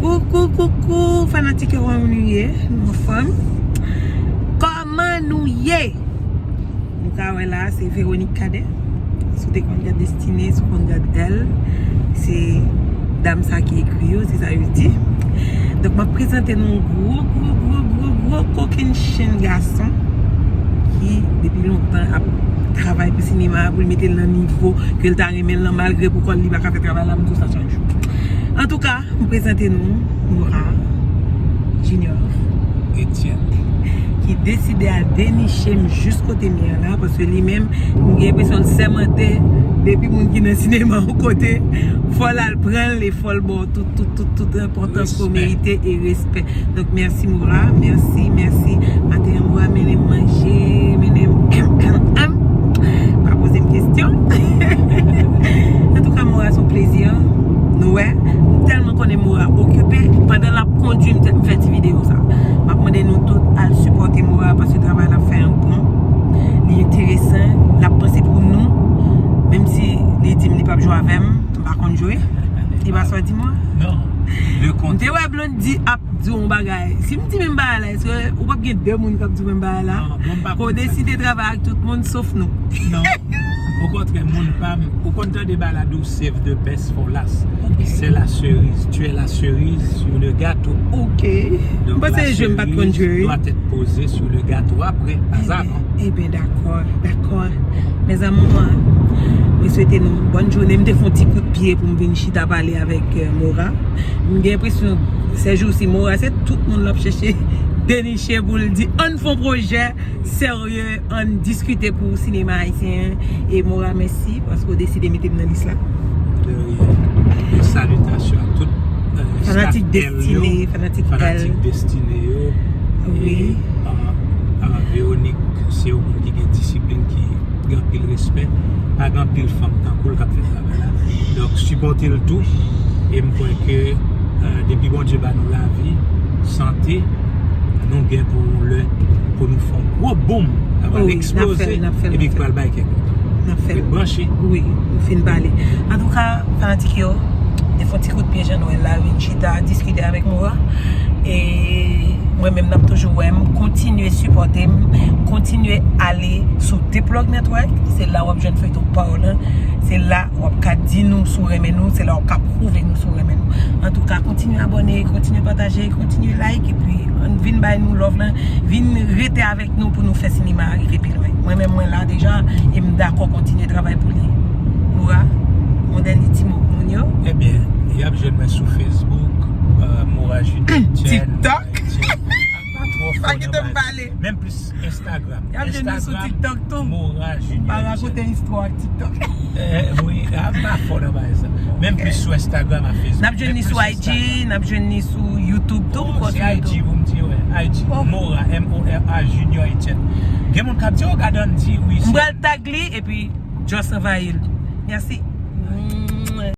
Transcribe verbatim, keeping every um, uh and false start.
Koukou, koukou, fanatik yo, kòman nou ye? Nou anfòm? Kòman nou ye? Nou ka wè la, se Véronique Cadet. Si w te konn gad Destiné, si w konn gad Elle, se dam sa ki ekri yo, se sa yo di. Donk, m ap prezante nou yon gwo, gwo, gwo, gwo, gwo kokennchenn gason ki, depi lontan, ap travay pou sinema a, pou l mete l nan nivo ke l ta renmen l lan, malgre pou kò l, li pa ka fè travay la, m di w sa chak jou. Antouka, m prezante nou Mora Junior Etienne, ki deside al deniche m jis kote m ye a la, paske li menm, m gen enpresyon l sèmante, depi moun ki nan sinema yon kote, fò l al pran l e fò l ba w tout, tout, tout, tout enpòtans ke w merite e respè. Donk, mèsi Mora, mèsi, mèsi. Maten an, Mora mennen m manje, mennen m, pa poze m kesyon. Antouka, Mora, se yon plezi. Nou wè, m tèlman konnen Mora okipe, pandan l ap kondui m, m fè ti videyo sa. M ap mande nou tout al sipòte Mora paske travay l ap fè an bon. Li enteresan, l ap panse pou nou. Menm si li di m li p ap jwe avè m, m pa konn jwe. E pa sa w di mwen? Non. M te wè Blondy ap di yon bagay. Si m di menm bagay la, èske ou p ap gen de moun k ap di menm bagay la? Non, bon, m pa konn sa. Ke w deside travay ak tout moun sof nou. Non. Okontrè, moun pa m, ou konn tande bagay la di w save the best for last. Ok. C'est la cerise. Tu es la cerise sur le gâteau. Ok. Donc, la cerise doit être posée sur le gâteau après, pas avant. Eben, dakò, dakò. Mes amours, mwen swete nou bòn jounen. M te fè yon ti kout pye pou m vin chita pale avèk, euh, Mora. M gen enpresyon, sèjousi, Mora, se tout moun l ap chèche deniche pou l di, ann fè yon pwojè serye, ann diskite pou sinema ayisyen an. E Mora, mèsi paske w deside mete m nan lis la. De rien. E salitasyon a tout, euh, fanatik staff Destiné, yo, fanatik fanatik Destiné yo. Wi. E, euh, euh, Véronique, se yon moun ki gen disiplin, ki gen anpil respè. Pa gen anpil fanm tankou l k ap fè travay la. Donk, sipòte l tou. E m kwè ke, euh, depi Bondye ba nou lavi, sante, nou gen pou yon lè pou nou fè yon gwo boom. N ap al eksploze. Epi k pral bay kè kontan. N ap fè l. Ret branche. Wi, nou fin pale. Antouka, fanatik yo, te fè yon ti kout pye jan nou wè la, vin chita, diskite avèk Mora. E mwen menm, n ap toujou wè m, kontinye sipòte m, kontinye ale sou Deplug Network. Se la w ap jwenn feyton pa w lan. Se la w ap ka di nou si w renmen nou, se la w ap ka pwouve nou si w renmen nou. Antouka, kontinye abòne, kontinye pataje, kontinye like, epi ann vin bay nou love lan, vin rete avèk nou pou nou fè sinema a rive pi lwen. Mwen menm, mwen la deja, e m dakò kontinye travay pou li. Mora, yon dènye ti mo pou moun yo. Ebyen, y ap jwenn mwen sou Facebook, euh, Mora Junior Etienne, TikTok. Etienne. Pa twò fò nan bagay. Pa kite m pale. Menm plis Instagram. Y ap jwenn nou sou TikTok tou. Mora Junior Etienne. Pa rakonte istwa ak TikTok. Eh, wi, a pa fò nan bagay sa. Menm plis sou Instagram ak Facebook. N ap jwenn li sou I G, n ap jwenn li sou YouTube tou. Oh, se I G pou m di, wè. I G. Mora, M O R A Junior Etienne. Gen moun k ap di, oh, gade Andy, wi. M pral tag li, epi just anvayi l. Mèsi.